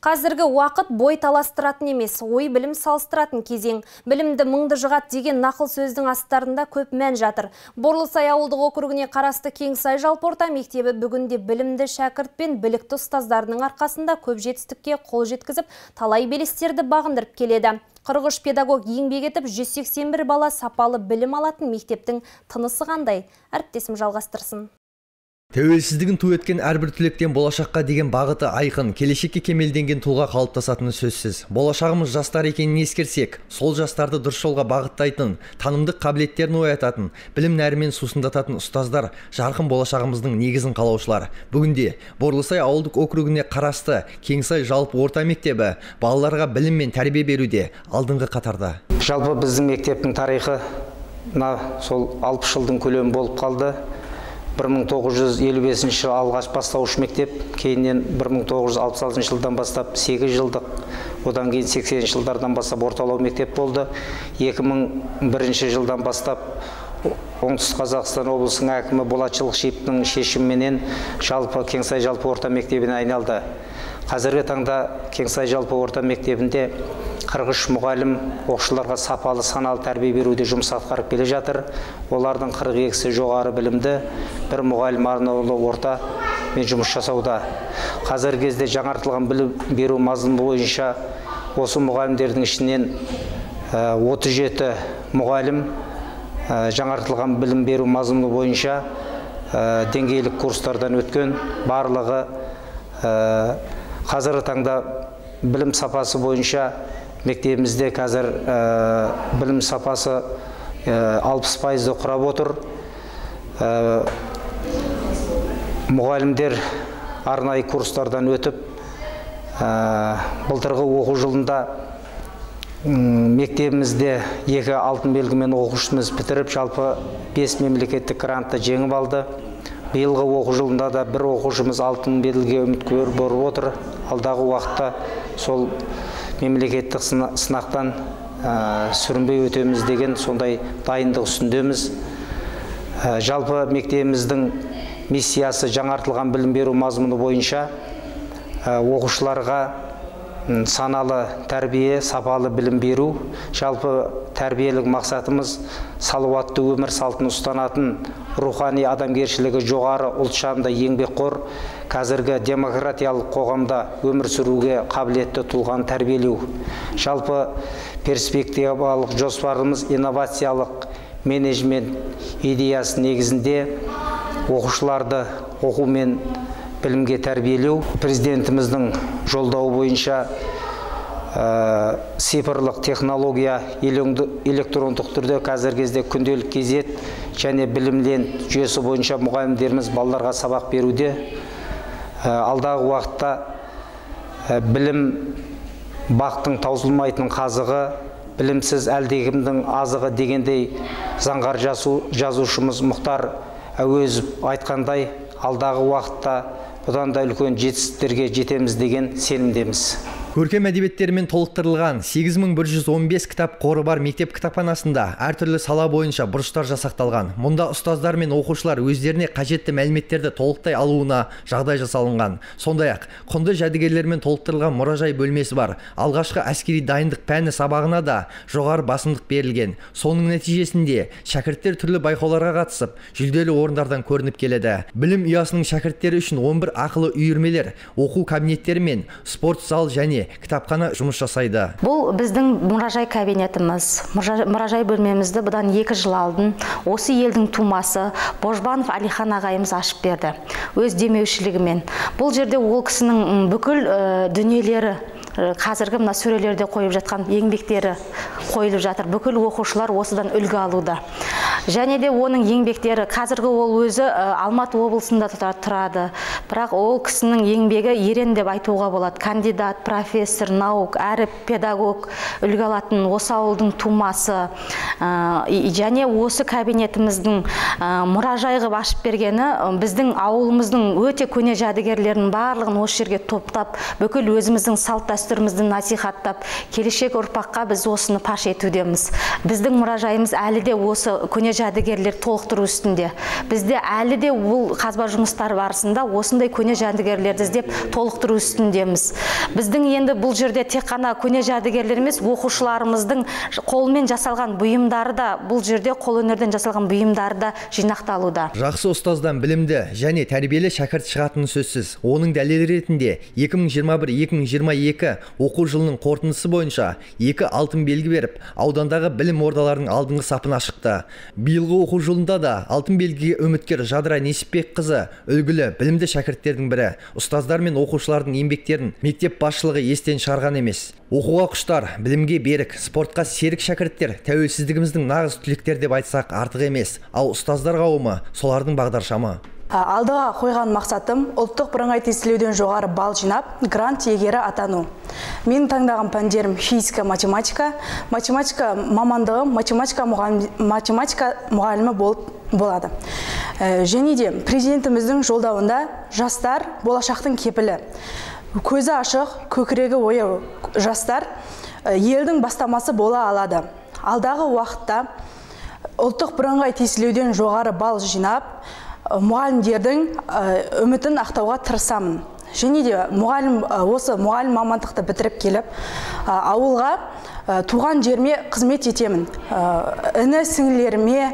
Қазіргі уақыт бой таластыратын емес, ой білім салыстыратын кезең. Білімді мыңды жығады деген нақыл сөздің астарында көп мән жатыр. Борлысай ауылдық округіне қарасты Кеңсай жалпы орта мектебі бүгінде білімді шәкірт пен білікті ұстаздарының арқасында көп жетістікке қол жеткізіп, талай белестерді бағындырып келеді. 43 педагог еңбек етіп, 181 бала сапалы білім алатын мектептің тынысы қандай? Әріптесім жалғастырсын. Тәуелсіздігін ту еткен әрбір түлектен болашаққа деген бағыты айқын, келешекке кемелденген тұлға қалыптасатыны сөзсіз. Болашағымыз жастар екенін ескерсек, сол жастарды дұрыс жолға бағыттайтын, танымдық қабілеттерін оятатын, білім нәрімен сусындататын ұстаздар жарқын болашағымыздың негізін қалаушылар. Бүгінде Борлысай ауылдық округіне қарасты Кеңсай жалпы орта мектебі балаларға білім мен тәрбие беруде алдыңғы қатарда. Жалпы біздің мектептің тарихы сол 60 жылдың көлемі болып қалды. 1955 жылы алғаш бастауыш мектеп, кейіннен 1966 жылдан бастап 8 жылдық, одан кейін 80 жылдардан бастап орталау мектеп болды. 2001 жылдан бастап Оңтүстік Қазақстан облысының әкімі Болат Жылқышиевтің шешіміменен жалпы Кеңсай жалпы орта мектебіне айналды. Қазіргі таңда Кеңсай жалпы орта мектебінде 43 мұғалім оқушыларға сапалы саналы тәрбие беруде жұмыс атқарып келе жатыр. Олардың 42-сі жоғары білімді, бір мұғалім арнаулы орта мен жұмыс жасауда. Қазіргі кезде жаңартылған білім беру мазмұны бойынша осы мұғалімдердің ішінен 37 мұғалім жаңартылған білім беру мазмұны бойынша деңгейлік курстардан өткен. Барлығы қазіргі таңда білім сапасы бойынша мектебімізде қазір білім сапасы 60%-ды құрап отыр. Мұғалімдер арнайы курстардан өтіп, былтырғы оқу жылында мектебімізде 2 алтын белгімен оқушымыз бітіріп, жалпы 5 мемлекеттік грантты жеңіп алды. Биылғы оқу жылында да бір оқушымыз алтын белгіге үміткер болып отыр. Алдағы уақытта сол мемлекеттік сынақтан сүрінбей өтеміз деген сондай дайындық үстіндеміз. Жалпы мектебіміздің миссиясы жаңартылған білім беру мазмұны бойынша оқушыларға саналы тәрбие, сапалы білім беру. Жалпы тәрбиелік мақсатымыз салауатты өмір салтын ұстанатын, рухани адамгершілігі жоғары, ұлтжанды, еңбекқор, қазіргі демократиялық қоғамда өмір сүруге қабілетті тұлғаны тәрбиелеу. Жалпы перспективалық жоспарымыз инновациялық менеджмент идеясы негізінде оқушыларды оқу мен білімге тәрбиелеу. Президентіміздің жолдауы бойынша цифрлық технология электрондық түрде қазіргі кезде күнделік кезет және білімлент жүйесі бойынша мұғалімдеріміз балаларға сабақ беруде. Алдағы уақытта білім бақтың таусылмайтын қазығы, білімсіз әлдекімнің азығы дегендей заңғар жазушымыз Мұхтар Әуезов айтқандай, алдағы уақытта бұдан да үлкен жетістіктерге жетеміз деген сенімдеміз. Көркем әдебиеттермен толықтырылған 8115 кітап қоры бар мектеп кітапханасында әртүрлі сала бойынша бұрыштар жасақталған. Мұнда ұстаздар мен оқушылар өздеріне қажетті мәліметтерді толықтай алуына жағдай жасалынған. Сондай-ақ, құнды жәдігерлермен толықтырылған мұражай бөлмесі бар. Алғашқы әскери дайындық пәні сабағына да жоғары басымдық берілген. Соның нәтижесінде шәкірттер түрлі байқауларға қатысып, жүлделі орындардан көрініп келеді. Білім ұясының шәкірттері үшін 11 ақылы үйірмелер, оқу кабинеттері мен спорт зал және кітапхана жұмыс жасайды. Бұл біздің мұражай кабинетіміз. Мұражай бөлмемізді бұдан 2 жыл алдын осы елдің тумасы Божбанов Алихан ағайымыз ашып берді. Өз демеушілігімен. Бұл жерде ол кісінің бүкіл дүниелері, қазіргі мына сөрелерде қойып жатқан еңбектері қойылып жатыр. Бүкіл оқушылар осыдан үлгі алуда. Және де оның еңбектері, қазіргі ол өзі Алматы облысында тұрады. Бірақ ол кісінің еңбегі ерен деп айтуға болады. Кандидат, профессор, наук, әрі педагог үлгі алатын осы ауылдың тумасы. Және осы кабинетіміздің мұражай қылып ашып бергені біздің ауылымыздың өте көне жәдігерлерінің барлығын осы жерге топтап, бүкіл өзіміздің салт дәстүрімізді насихаттап, келешек ұрпаққа біз осыны паш етудеміз. Біздің мұражайымыз әлі де осы көне көне жәдігерлер толықтыру үстінде. Бізде әлі де ол қазба жұмыстары барысында осындай көне жәдігерлерді іздеп толықтыру үстіндеміз. Біздің енді бұл жерде тек қана көне жәдігерлер емес, оқушыларымыздың қолымен жасалған бұйымдары да, бұл жерде қолөнерден жасалған бұйымдары да жинақталуда. Жақсы ұстаздан білімді және тәрбиелі шәкірт шығатыны сөзсіз. Оның дәлелі ретінде 2021-2022 оқу жылының қорытындысы бойынша 2 алтын белгі беріп, аудандағы білім ордаларының алдыңғы сапына шықты. Биылғы оқу жылында да алтын белгіге үміткер Жадыра Несіпбекқызы үлгілі білімді шәкірттердің бірі. Ұстаздар мен оқушылардың еңбектерін мектеп басшылығы естен шығарған емес. Оқуға құштар, білімге берік, спортқа серік шәкірттер тәуелсіздігіміздің нағыз түлектері деп айтсақ артық емес. Ал ұстаздар қауымы солардың бағдаршамы. Алдыға қойған мақсатым ұлттық бірыңғай тестілеуден жоғары балл жинап, грант иегері атану. Менің таңдаған пәндерім физика, математика. Математика мамандығым математика мұғалімі болып болады. Және де президентіміздің жолдауында жастар болашақтың кепілі. Көзі ашық, көкірегі ояу жастар елдің бастамасы бола алады. Алдағы уақытта ұлттық бірыңғай тестілеуден жоғары балл жинап, мұғалімдердің үмітін ақтауға тырысамын. Және де осы мұғалім мамандықты бітіріп келіп, ауылға, туған жеріме қызмет етемін. Іні сіңілеріме,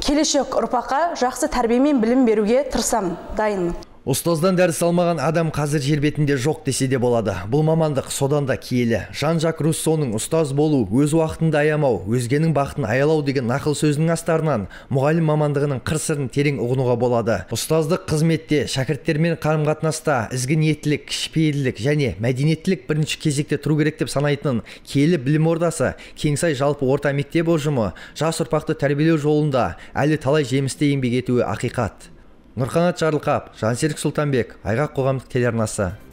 келешек ұрпаққа жақсы тәрбие мен білім беруге тырысамын, дайынмын. Ұстаздан дәріс алмаған адам қазір жер бетінде жоқ десе де болады. Бұл мамандық содан да киелі. Жан-Жак Руссоның ұстаз болу, өз уақытында аямау, өзгенің бақытын аялау деген нақыл сөзінің астарынан мұғалім мамандығының қыр-сырын терең ұғынуға болады. Ұстаздық қызметте шәкірттермен қарым-қатынаста ізгі ниеттілік, кішіпейілділік және мәдениеттілік бірінші кезекте тұру керек деп санайтын киелі білім ордасы Кеңсай жалпы орта мектеп ұжымы жас ұрпақты тәрбиелеу жолында әлі талай жемісті еңбек етуі ақиқат. Нұрқанат Жарылқап, Жансерік Сұлтанбек, Айғақ қоғамдық телеарнасы.